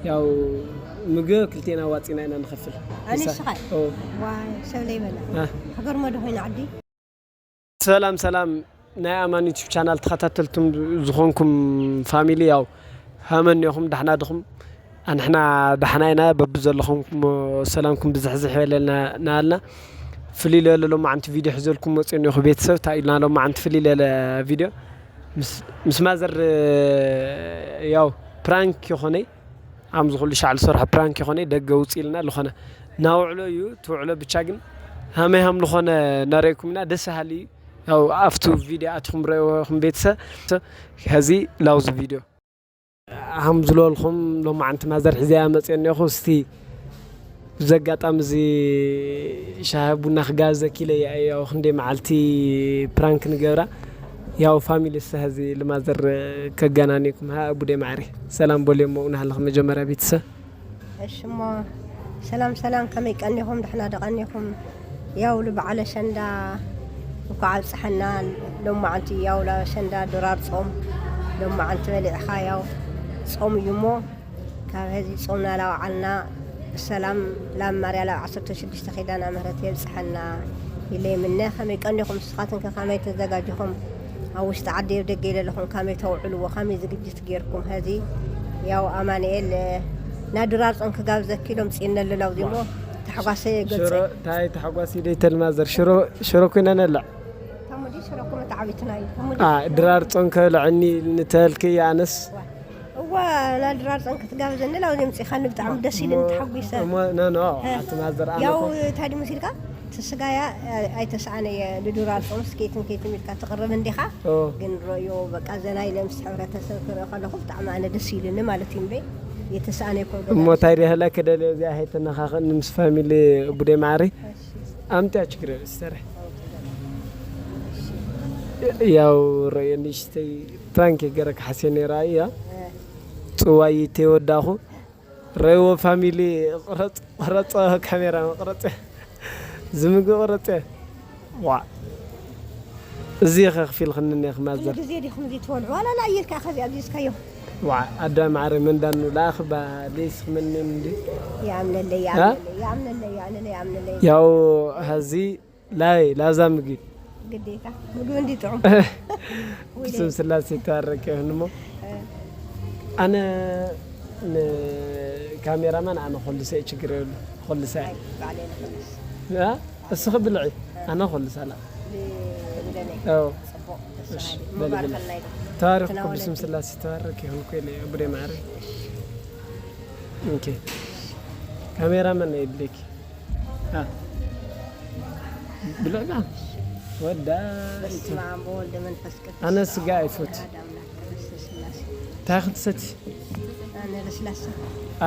ያው ምግቢ ክልቴና ዋፂና ኢና ንኸፍል። ኣነ ንሳ- ንስኻ? ኦ። ዋይ፣ ሰብ ለይበላ። አ። ክገርሞ ዶ ኮይኑ ዓዲ? ሰላም ሰላም፣ ናይ ኣማን ዩቲዩብ ቻናል ተኸታተልቱም ዝኾንኩም ፋሚሊ፣ ያው ሃመን ኢኹም፣ ዳሕና ድኹም? ኣንሕና ዳሕና ኢና። በብዘለኹም ሰላምኩም ብዝሕዝሕ ይበለልና እናበልና፣ ፍልይ ዝበለ ሎማዓንቲ ቪድዮ ሒዘልኩም መፅእ እኒኹ ቤተሰብ። እንታይ ኢልና ሎማዓንቲ ፍልይ ዝበለ ቪድዮ ምስ- ምስ ማዘር፣ ያው ፕራንክ ይኾነይ ኣም ዝኹሉ ሻዕ ዝሰርሖ ፕራንክ ይኾነ ደገ ውፅእ ኢልና ዝኾነ ናውዕሎ እዩ። ትውዕሎ ብቻ ግን ሃመይ ሃም ዝኾነ ነረይኩም ኢና። ደስ በሃሊ እዩ። ያው ኣብቱ ቪድዮ ኣትኹም ረእኹም ቤተሰብ። ኸዚ ላውዚ ቪድዮ ሃም ዝለልኹም ሎማዓንቲ ማዘር ሒዘያ መፅእ እኒኹ። እስቲ ብዚ ኣጋጣሚ እዚ ሻሂ ቡና ክጋብዘኪ ኢለ እየ። ያው ክንደይ መዓልቲ ፕራንክ ንገብራ። ያው ፋሚሊ እስከ ሀዚ ልማዘር ከገናኒኩም። ሀ ቡዴ ማዕሪ ሰላም በልዮሞ። ናህልኽ መጀመርያ ቤተሰብ። እሺ እሞ ሰላም ሰላም፣ ከመይ ቀኒኹም? ደሕና ዶ ቀኒኹም? ያው ልበዓል ኣሸንዳ እንኳዕ ኣብፀሐና። ሎማዓንቲ ያው ለኣሸንዳ ድራር ጾም ሎማዓንቲ በሊዕኻ ያው ጾም እዩ እሞ ካብ ሀዚ ጾምና ላውዓልና ብሰላም ላብ ማርያ ላብ ዓሰርተ ሽዱሽተ ኪዳነ ምሕረት የብጽሐና ኢለ ይምነ። ከመይ ቀኒኹም? ንስኻትንከ ከመይ ተዘጋጅኹም? ኣብ ውሽጢ ዓዲ ኣብ ደገ ኢለ ኣለኹም ከመይ ተውዕልዎ? ከመይ ዝግጅት ጌርኩም? ሀዚ ያው ኣማኑኤል ናድራር ጾም ክጋብዘኪ ኢሎም ጽእነ ኣለዉ እሞ ተሓጓሰ ገጸ ሽሮ ታይ ተሓጓሲ ደይ ተልማዘር ሽሮ ሽሮ ኮይና ነላ ተሙዲ ሽሮ ኩመ ተዓቢትና እዩ። ተሙዲ አ ድራር ጾም ከብልዕኒ ንተልክ ያነስ እዋ ናድራር ጾም ክትጋብዘኒ ላው ዘምጽኻ ንብጣዕሚ ደስ ኢልን ተሓጒሰ። እሞ ኖ ኖ እ። ኣቲ ማዘር ኣነ ያው እኮ ታዲ ሙሲልካ እቲ ስጋያ ኣይተሰኣነየ ንዱራር ጾም ስኬትን ኬትን ኢልካ ትቕርብ እንዲኻ ኦ ግን ሮዮ በቃ ዘና ኢለ ምስ ሕብረተሰብ ክርኢ ከለኹ ብጣዕሚ ኣነ ደስ ኢሉኒ ማለት እዩ እምበይ የተሰኣነ ይኮን እሞ ታይ ደህላ ከደለ እዚኣ ሀይተነኻኽእኒ ምስ ፋሚሊ ቡዴ ማዕሪ ኣምጥያ ችግር የለ ስተረ ያው ሮዮ ንእሽተይ ፕራንክ የገረክ ሓሴ ነይራ እያ ጽዋይ ተወዳኹ ረይዎ ፋሚሊ ቅረጽ ቅረጾ ካሜራ መቅረጽ ዝምግብ ቅረጽ ዋ እዚ ከክፊል ክንነ ክማዘር ግዜ ዲኹም እዚ ትበልዑ ዋላ ላ ኢልካ ከዚ ኣብዚዝካዮ ዋ ኣዳ ማዕረ መንዳኑ ላኣኽባ ሌስ ክመንን እንዲ ይኣምነለይ እ? ይኣምነለይ ይኣምነለይ ይኣምነለይ ይኣምነለይ ያው ሀዚ ላይ ላዛ ምግቢ ግዴታ ምግቢ እንዲ ጥዑም ብስም ስላሴ ይተባረክ ይሁን እሞ ኣነ ንካሜራማን ኣነ ኮልሰ ችግር የብሉ ኮልሰ ባዕለይ ንኽልስ እስኺ ብልዒ ኣነ ኮልሰ ኣላ ብደለይ ኣዎ ጽቡቅ እሺ፣ ተሰናዲ በል ብለይ። መባርከልና ይግባ ተባረክ ተናወለቲ። ብስም ስላሴ ተባረክ ይሁን ኮይለ ቡዴ ማዕረ ኦኬ ካሜራማን የድልየኪ ብልዕጋ ወዳ በስመ ኣብ ወወልድ መንፈስ ቅዱስ ኣነ ስጋ ኣይፈት ኣሐድ ኣምላክ ቅድስት ስላሴ እንታይ ክትሰቲ ኣነ ለስላሳ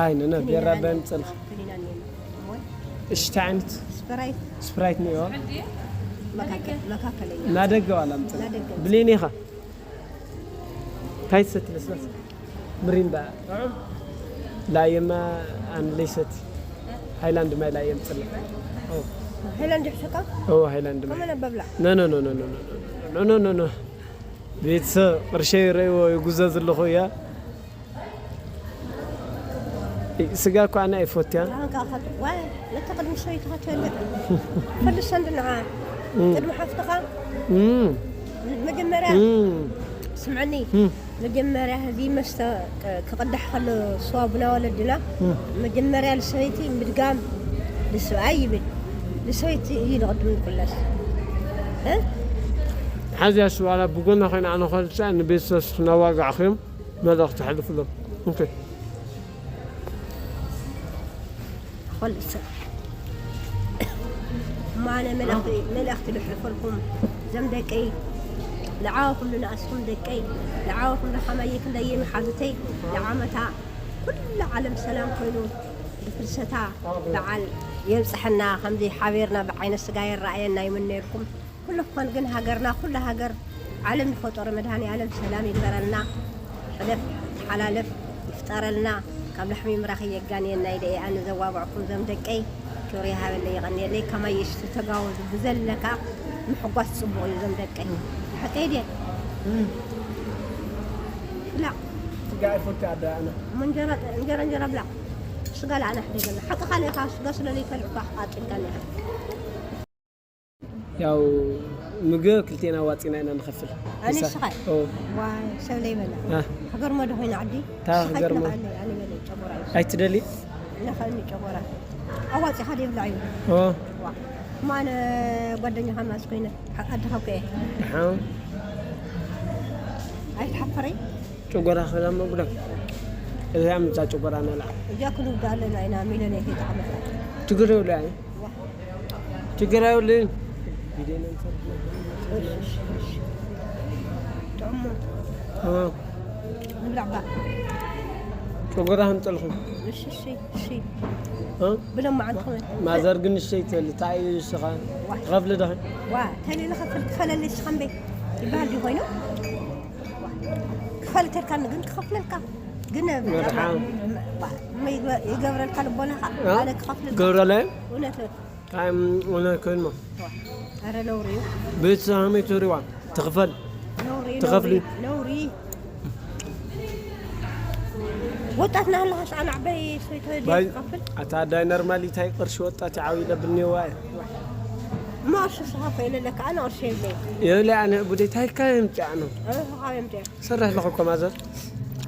ኣይ ነነ ቤራ ባይ ምፀልኽ ክኒና እኒኤ እሞ እሽቲ ዓይነት ስፕራይት ስፕራይት ነዋ መካከል መካከለኛ ናደገ ዋላ ምፅልኽ ናደገ ብሌን ኢኻ እንታይ ትሰቲ ለስላሳ ምሪንዳ ጥዑም ላየማ ኣን ለይሰቲ ሃይላንድ ማይ ላየ ምፅልኽ ሃይላንድ ይሕሸካ ሃይላንድ ማይ ከመነ በብላ no no no no no no no no no no ቤተሰብ ቅርሸይ ረእዎ ይጉዘ ዘለኹ እያ ስጋ እኮ ኣነ ኣይፈትያን ነቲ ቅድሚ ሰበይትኻ ትፈልጥ ፈልሰ እንድንዓ ቅድሚ ሓፍትኻ መጀመርያ ስምዐኒ መጀመርያ እዚ መስተ ክቕዳሕ ከሎ ስዋ ቡና ወለድና መጀመርያ ልሰበይቲ ምድጋም ልስብኣይ ይብል ልሰበይቲ እዩ ልቕድም ንኩለስ ሓዚያ ስዋላ ብጎና ኮይና ኣነ ኸልሳ ንቤተሰብ ክናዋጋዕኹም መልእኽቲ ኣሕልፍሎም። ኦኬ። ኸልሳ ማነ መልእኽቲ መልእኽቲ ልሕልፈልኩም ዘም ደቀይ ንዓኹም ንንኣስኹም ደቀይ ንዓኹም ንኸማየ ክንደየ መሓዙተይ ንዓመታ ኩላ ዓለም ሰላም ኮይኑ ብፍልሰታ በዓል የብፅሐና ከምዚ ሓቢርና ብዓይነ ስጋ የረኣየና ይምነየልኩም። ኩሉ ክኾን ግን ሃገርና ኩላ ሃገር ዓለም ዝፈጠሮ መድሃኒ ኣለም ሰላም ይግበረልና። ሕለፍ ተሓላለፍ ይፍጠረልና። ካብ ላሕሚ ምራኺ የጋንየና ኢለ እየ ኣነ ዘዋግዕኩም ዞም ደቀይ። ክብሪ ይሃበለይ የቐንየለይ። ከማይ የሽቱ ተጋወዙ ብዘለካ ምሕጓስ ጽቡቕ እዩ ዞም ደቀይ። ሓቀይ ድየ? ብላዕ። ጋር ፎርት አዳነ እሞ እንጀራ እንጀራ እንጀራ ብላ። ስጋ ላዕና ሕደገና ሓቂ ካለ ካብ ስጋ ስለለይከልዑ ካቃጥልካኒ። ያው ምግብ ክልቴና ዋፂና ኢና ንኸፍል። ኣነ ንስኻ? ኦ፣ ዋይ ሰብ ለይበላ። አ፣ ክገርሞ ዶ ኮይነ ዓዲ? ታ ክገርሞ። ኣነ በለ ጨጎራ እዩ። ኣይትደሊ? ንኸእኒ ጨጎራ። ኣዋፂኻ ደይብላ እዩ። ኦ፣ ዋ። እሞ ኣነ ጓደኛኻ ማስ ኮይነ ኣድኻ እኮ እየ። ደሓን። ኣይትሓፈረይ? ጨጎራ ክላ መጉዳ። እዚኣ ምዛ ጨጎራ ነላ። እዚኣ ክንውዳ ኣለና ኢና ሚለዮን ኣይተጣዕመላ። ችግር የብሉ ኣይ። ዋ። ችግር የብሉን። እሺ፣ እሺ፣ እሺ። ጥዑሞ። ኦ፣ ንብላዕ ባ። ጨጎራ ከምፀልኹም። እሺ፣ እሺ፣ እሺ። እ? ብሎም መዓልቲ ኾነ። ማዘር ግን ንሽተይ ትበል። እንታይ እዩ ንስኻ? ዋይ። ትኸፍሊ ዶ? ዋ፣ ተለለ ኸፍል ክፈለለይ ስኻ እምበይ ይበሃል ድዩ ኮይኑ? ክፈል ተልካኒ ግን ክኸፍለልካ። ግን መርሓ። ዋ፣ ይገ- ይገብረልካ ልቦናኻ። እ? ኣነ ክኸፍለልካ። ገብረለይ? እውነት ነው። እንታይ እውነት ኮይኑ? ዋ፣ ኧረ ነውሪ እዩ። ቤተሰብ ከመይ ትሪዋ? ትኽፈል። ነውሪ፣ ትኸፍሊ? ነውሪ፣ ነውሪ። ወጣት ናህልኻ ሰዓን ዓበይ ሰይቶ ባይ ክኸፍል? ኣታ ኣዳይ ኖርማል እንታይ ቅርሺ ወጣት ይዓው ኢለ ብኒዋ እየ። እሞ ቅርሺ ስኻ ኮይነ ኣለካ፣ ኣነ ቅርሺ የብለይ። የብለ ኣነ ቡደይ ታይካ የምፅኣ ነው። ኣነ ስኻ የምፅኣ። ሰርሕ ለኹ እኮ ማዘር።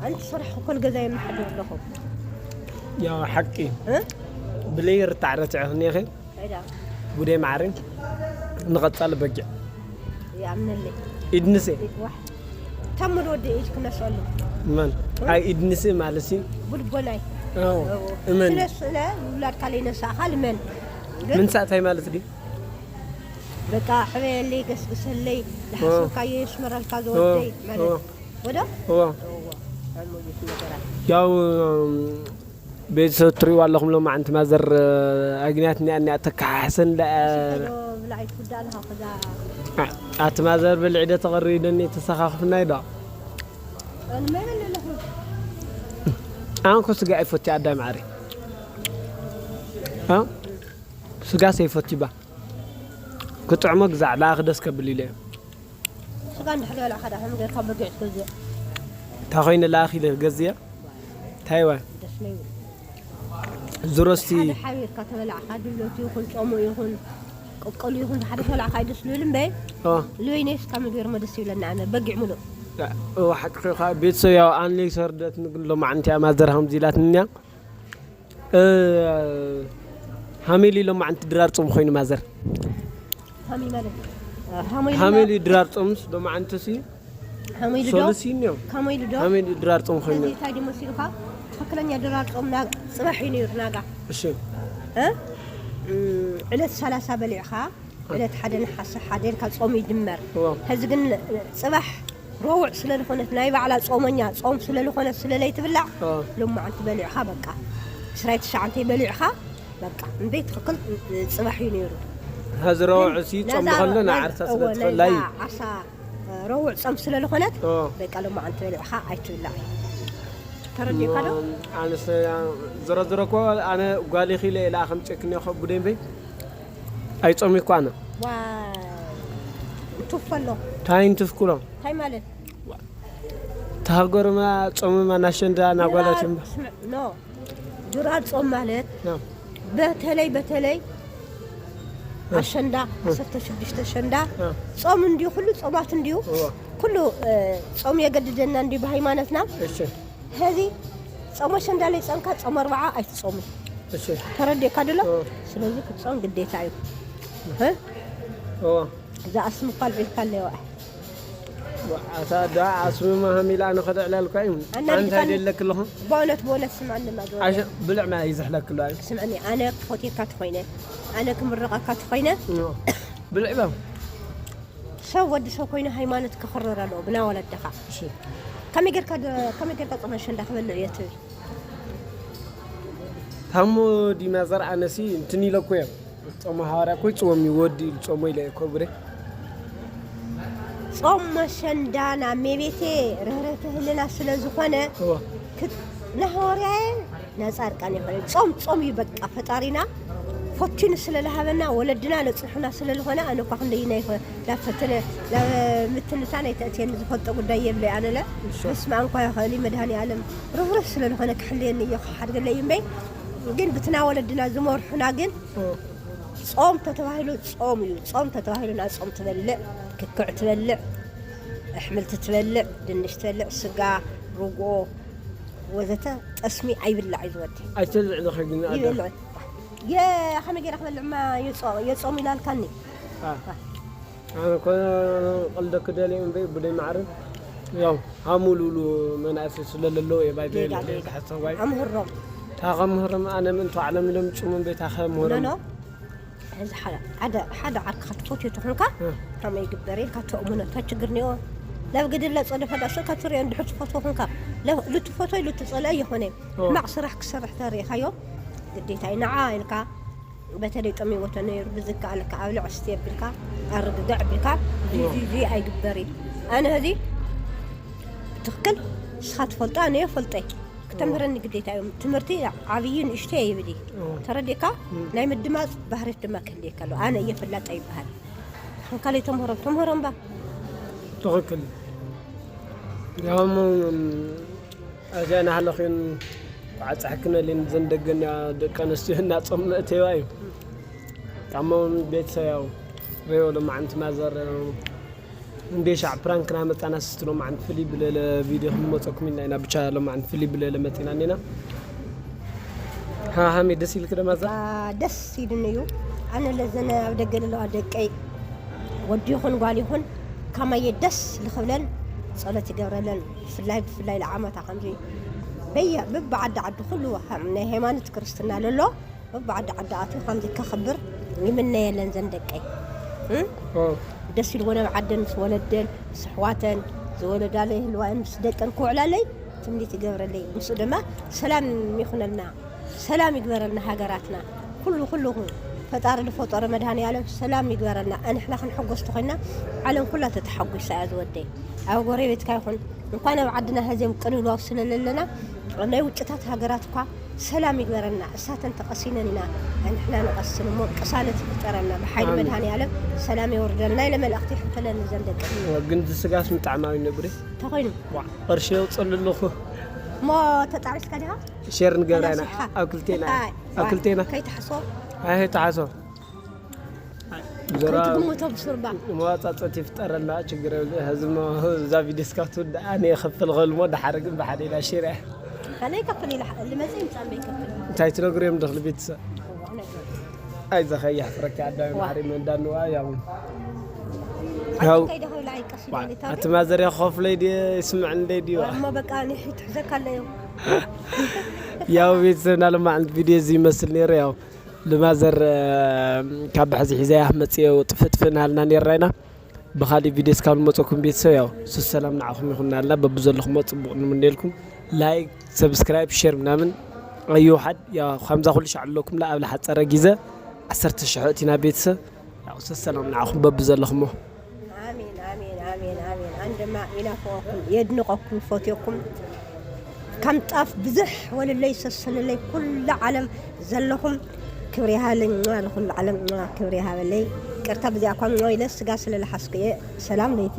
ኣንቲ ስራሕ እኮ ንገዛ የመሓድር ኣለኹ። ያው ሓቂ። እ? ብለይ ርታዕ ረትዐኽኒ ኢኺ። ኣይዳ። ቡደይ ማዕሪ። ንቐጻሊ በጊዕ። ይኣምነለይ። ኢድንሴ። ዋሕ። ተምር ወዲ ኢድ ክነስኣሉ። መን? ኣይ ኢድንሴ ማለት ሲ። ጉልጎላይ። ኦ። እመን። ስለ ስለ ውላድካ ለይነሳእኻ ልመን። ግን ምን ሳእታይ ማለት ድዩ? በቃ ሕበየለይ፣ ገስግሰለይ፣ ዝሓሰብካዮ የስመረልካ ዝወደይ ማለት። ወደ? ኦ። ያው ቤተሰብ ትሪእዋ ኣለኹም ሎማዓንቲ ማዘር ኣግንያት እኒኣ እኒኣ ተከሓሕሰን ለ ብላዕ ይትውዳእ ኣለኻ ከዛ ኣቲ ማዘር ብልዒ ዶ ተቐሪ ደኒ ተሰኻኽፍናይ ዶ ኣንመን ኣለኹ። ኣንኮ ስጋ ኣይፈቲ ኣዳይ ማዕሪ እ? ስጋ ሰይፈቲ ባ ክጥዕሞ ግዛዕ ለኣኽ ደስ ከብል ኢለ እየ ስጋ እንድሕር በላዕኻ ዳ ከም ጌርካ በጊዕ ትገዝእ እንታይ ኮይኑ ለኣኽ ኢለ ክገዝእ እንታይ ዋ ደስ ለይብል ዝሮስቲ ሓደ ሓቢርካ ተበላዕካ ድሎት ይኹን ጾሙ ይኹን ቅቅሉ ይኹን ሓደ ተበላዕካ እዩ ደስ ልብል እምበይ ኦ ልበይነይ ስካ ምግበር መደስ ይብለና ኣነ በጊዕ ምሉእ እዋ ሓቂ ኻ ቤተሰብ ያው ኣንሌ ሰርደት ንግሎ ማዓንቲ እያ ማዘር ሃምዚ ኢላትንያ ሃሜሊ ሎማዓንቲ ድራር ጾም ኮይኑ ማዘር ሃሚ ማለት ሃሚ ሃሜሊ ድራር ጾምስ ሎማዓንቲ ሲ ሃሚ ዶ ሶሉሲ ነው ሃሚ ዶ ሃሜሊ ድራር ጾም ኮይኑ እዚ እንታይ ድዩ መሲሉካ ትኽክለኛ ድራር ጾም ና- ጽባሕ እዩ ነይሩ ናጋ እሺ እ? እም፣ ዕለት ሰላሳ በሊዕኻ ዕለት ሓደ ነሓሰ ሓደ ኢልካ ጾም ይጅመር እዋ ሕዚ ግን ጽባሕ ረውዕ ስለ ዝኾነት ናይ ባዕላ ጾመኛ ጾም ስለ ዝኾነት ስለ ለይትብላዕ ኦ ሎማዓንቲ በሊዕኻ በቃ ዕስራይ ትሽዓንተይ በሊዕኻ በቃ እምበይ ትኽክል ጽባሕ እዩ ነይሩ ሀዚ ረውዕ ሲ ጾም ነዛ- ከሎ ነዛ- ንዓርሳ ስለ እወ፣ ትፈላይ ነዛ ዓርሳ ረውዕ ጾም ስለ ዝኾነት ኦ በቃ ሎማዓንቲ በሊዕኻ ኣይትብላዕ ተረዲእካ ዶ ኣነስ ዝረዝረ እኮ ኣነ ጓል ኢኺ ኢለ ኢላ ከም ጨክኒ ከቡደ እምበይ ኣይጾም እኮ ኣነ ዋይ እንትፍ ኣሎ እንታይ እንትፍኩሎ እንታይ ማለት ተሃገሩማ ጾምማ ናሸንዳ ናጓላት እምባ ስምዕ ኖ ድራር ጾም ማለት ኖ። በተለይ በተለይ ኣሸንዳ ዓሰርተ ሽዱሽተ ኣሸንዳ እ። ጾም እንዲዩ ኩሉ ጾማት እንዲዩ እዋ። ኩሉ እ፣ ጾም የገድደና እንዲዩ ብሃይማኖትና እሺ ሕዚ ጾም ኣሸንዳ ለይ ጸምካ ጾም ኣርባዓ ኣይትጾምን እሺ ተረዲእካ ድሎ እ። ስለዚ ክትጾም ግዴታ እዩ እ? እዋ እዛ ኣስም እኳ ኣልዒልካ ኣለዋ ኣታ ዳ ኣስሚ ማሃሚላ ኣነ ከደዕላልካ እዩ ኣናዲድካኒ። ኣንታይ ደለክ ኣለኹ በእውነት በእውነት ስምዐኒ ማዘወ ኣሸ ብልዕ ማ ይዝሕለክ ኣሎ ኣዩ ስምዐኒ ኣነ ክፈትየካ ተኾይነ ኣነ ክምርቐካ ተኾይነ ብልዕ ባ ሰብ ወዲ ሰብ ኮይኑ ሃይማኖት ክኽርር ኣለዎ ብና ወለድኻ እሺ ከመይ ጌርካ ደ- ከመይ ጌርካ ጾመ ኣሸንዳ ክበልዕ እየ ትብል ታሞ ዲማ ዘርኣነሲ እንትን ኢለኮ እዮም ጾሞ ሃዋርያ ኮይ ጽዎም ይወዲ ኢሉ ጾሞ ኢለ እኮ ብረ ጾም መሸንዳና ሜቤቴ ርህረተ ህልና ስለ ዝኾነ እዋ ክት- ንሃዋርያየ ንጻድቃን ይኾነ ጾም ጾም እዩ በቃ ፈጣሪና ፈቲኑ ስለ ዝሃበና፣ ወለድና ለጽንሑና ስለ ዝኾነ፣ ኣነ እኳ ክንደይ ናይ ፈ-፣ ናብ ፈተነ፣ ናብ ምትንታን ኣይተእትየኒ፣ ዝፈልጦ ጉዳይ የብለይ። ኣነለ በስመ ኣብ እንኳ ይኽእል እዩ፣ መድሃኔ ዓለም ርህሩህ ስለ ዝኾነ ክሕልየኒ እየ፣ ክሓድገለይ እዩ እምበይ። ግን ብትና ወለድና ዝመርሑና ግን ጾም ተተባሂሉ ጾም እዩ። ጾም ተተባሂሉ ና ጾም ትበልዕ፣ ክክዕ ትበልዕ፣ ኣሕምልቲ ትበልዕ፣ ድንሽ ትበልዕ፣ ስጋ፣ ርጎ ወዘተ፣ ጠስሚ ኣይብላዕ እዩ ዝወዲ። ኣይትበልዕ ዶ ኸ ግን ኣደ? ይበልዕ። የ-፣ ከመይ ገይረ ክበልዕማ የጾ-፣ የጾም ኢላልካኒ? አ። ኣነ እኮ ቀልደክ ደልየ እምበይ ብደይ ማዕረ ያው ሃሙሉሉ መናእሰይ ስለ ለለዎ እየ ባይ ጌጋ፣ ደልየ ጌጋ። ተሓሰዋይ። ኣምህሮም። ታኸ ምህሮም ኣነ ምእንቱ ዓለም ኢሎም ጭሙ እምበይ ታኸ ምህሮም። ኖ፣ ኖ። እዚ ሓደ፣ ሓደ፣ ሓደ ዓርክኻ ትፈትዮ ተኾንካ፣ እ። ከመይ ይግበር ኢልካ ተእምኖ፣ እንታይ ችግር እኒኦ? ናብ ግድለ ጸደፈ ዳእሱ ካብ ትሪኦ እንድሕር ትፈትዎ ኾንካ፣ ለ-፣ ልትፈትዎ ኢሉ ትጸልኦ ይኾነ። ኦ። ሕማቕ ስራሕ ክሰርሕ ተሪእኻዮ፣ ግዴታ እዩ። ንዓ ኢልካ፣ በተለይ ጠሚዎ ተነይሩ ብዝከኣለካ ኣብ ልዕ እስቲ ኣቢልካ፣ ኣርግግዕ ኣቢልካ፣ እዚ፣ ኦ። እዚ፣ እዚ ኣይግበር እዩ። ኣነ እዚ ብትኽክል ንስኻ ትፈልጦ፣ ኣነ ይፈልጦ። ክተምህረኒ ግዴታ እዩ። ትምህርቲ ዓብዪ ንእሽቶ ይብል እዩ። ኦ። ተረዲእካ? እም። ናይ ምድማፅ ባህርያት ድማ ክህልየካ ኣለዎ። ኣነ እየ ፈላጣ ይበሃል። ንካልእ ተምህሮም፣ ተምህሮም ባ። ትኽክል። ያም፣ እዚኣ ናህለኽን ዓፀሕክነልን ዘን ደገኛ ደቂ ኣንስትዮ እናፆም መእተዋ እዩ። ካሞ ቤተሰብ ያው ሬዮ ለማዓንቲ ማዘር እንዴ ሻዕ ፕራንክ ናመጣና ስስቲ ሎማዓንቲ ፍልይ ብለለ ቪድዮ ክንመፀኩም ኢና ኢና። ብቻ ሎማዓንቲ ፍልይ ብለለ መፂና እኔና። ሃሃሜ ደስ ኢልክ ደማዛ? አ፣ ደስ ኢሉኒ እዩ። ኣነ ለዘነ ኣብ ደገ ለለዋ ደቀይ ወዲ ይኹን ጓል ይኹን ካማየ ደስ ልኽብለን ጸሎት ይገብረለን። ብፍላይ፣ ብፍላይ ለዓመታ ከምዚ በየ፣ ብብዓዲ ዓዲ ኩሉ ናይ ሃይማኖት ክርስትና ለሎ በብዓዲ ዓዲ ኣትዩ ከምዚ ከኽብር ይምነየለን ዘን ደቀይ። እም? ኦ። ደስ ኢልወን ኣብ ዓደን ምስ ወለደን፣ ምስ ኣሕዋተን፣ ዝወለዳለይ ህልዋየን ምስ ደቀን ክውዕላለይ ትምኒት ይገብረለይ። ምስኡ ድማ ሰላም ይኹነልና፣ ሰላም ይግበረልና ሃገራትና። ኩሉ፣ ኩሉ ፈጣሪ ዝፈጠሮ መድሃኔ ዓለም ሰላም ይግበረልና። ኣንሕና ክንሕጎስ ተኾይና ዓለም ኩላ ተተሓጒሳ እያ ዝወደይ። ኣብ ጎረቤትካ ይኹን፣ እንኳን ኣብ ዓድና ሀዚም ቅልውላው ስለ ለለና፣ ኣብ ናይ ውጭታት ሃገራት እኳ ሰላም ይግበረልና። እሳተን ተቐሲነን ኢና፣ ኣንሕና ንቐስን እሞ ቅሳነት ይፍጠረልና። ብሓይሊ ኣሜን። መድሃኔ ዓለም ሰላም የውርደልና። ናይ ለመልእኽቲ ይሕፈለኒ ዘን ደቂ። ግን እዚ ስጋስ ምጣዕማዊ ነብሪ። ተኾይኑ። ዋ፣ ቅርሺ የውፅሉ ኣለኹ። እሞ ተጣዒስካ ዲኻ? ሼር ንገብራ ኢና። ተናሲሕካ። ኣብ ክልቴና። ኣይ፣ ኣብ ክልቴና። ከይትሓስቦ። ኣይ፣ ተሓስቦ። ዘራ ከይትግምቶ ብሱርባ። መዋጻጸት ይፍጠረልና፣ ችግር የብሉ። ሕዚ እሞ እዛ ቪድዮ እስካብ ትውዳእ ኣነ ይኸፍል ኸልሞ፣ ደሓር ግን ብሓደ ኢላ ሼር እያ። ከነይ ከፍል ኢላ፣ ልመጽእ ይምጻእ እምበይ ከፍል። እንታይ ትነግሩ እዮም ድኽሊ ቤተሰብ? እዋ፣ ነገር። ኣይዞኸ፣ የሕፍረካ ኣዳሚ ዋ። ማዕሪ መንዳንዋ፣ ያው። ያው። ከይደ ኸብላ ኣይቀስ ዋ፣ ኢለኒ፣ ታውቂ? ኣቲ ማዘር የኸፍለይ ድየ፣ ይስምዕንደይ ድዩ? እሞ በቃ፣ ንሕት ሕዘካ ኣለዮ። ያው ቤተሰብና፣ ለማዕንቲ ቪድዮ እዚ ይመስል ነይሩ። ያው ልማዘር፣ እ፣ ካብ ሕዚ ሒዘያ መፅዮ ጥፍጥፍ እናሃልና ነይርና ኢና። ብኻሊእ ቪድዮ እስካብ ንመፀኩም ቤተሰብ፣ ያው፣ ሰላም ንዓኹም ይኹን እናልና በብዘለኹሞ ፅቡቕ ንምነየልኩም። ላይክ፣ ሰብስክራይብ፣ ሼር ምናምን ኣይውሓድ። ያው፣ ከምዛ ኩሉ ሻዕ ኣለኩም፣ ላ ኣብ ዝሓፀረ ግዜ ዓሰርተ ሽሕ እቲና ቤተሰብ። ያው፣ ሰላም ንዓኹም በብዘለኹሞ። ኣሜን፣ ኣሜን፣ ኣሜን፣ ኣሜን። ኣነ ድማ ይናፍቐኩም፣ የድንቐኩም፣ ይፈትየኩም። ከም ጣፍ ብዙሕ ወለለይ፣ ሰስንለይ፣ ኩሉ ዓለም ዘለኹም ክብሪ ይሃበለይ፣ ንኹሉ ዓለም ክብሪ ይሃበለይ። ይቅርታ፣ ብዚኣ እኳ ኢለ ስጋ ስለ ዝሓዝኩ እየ። ሰላም ለይቲ።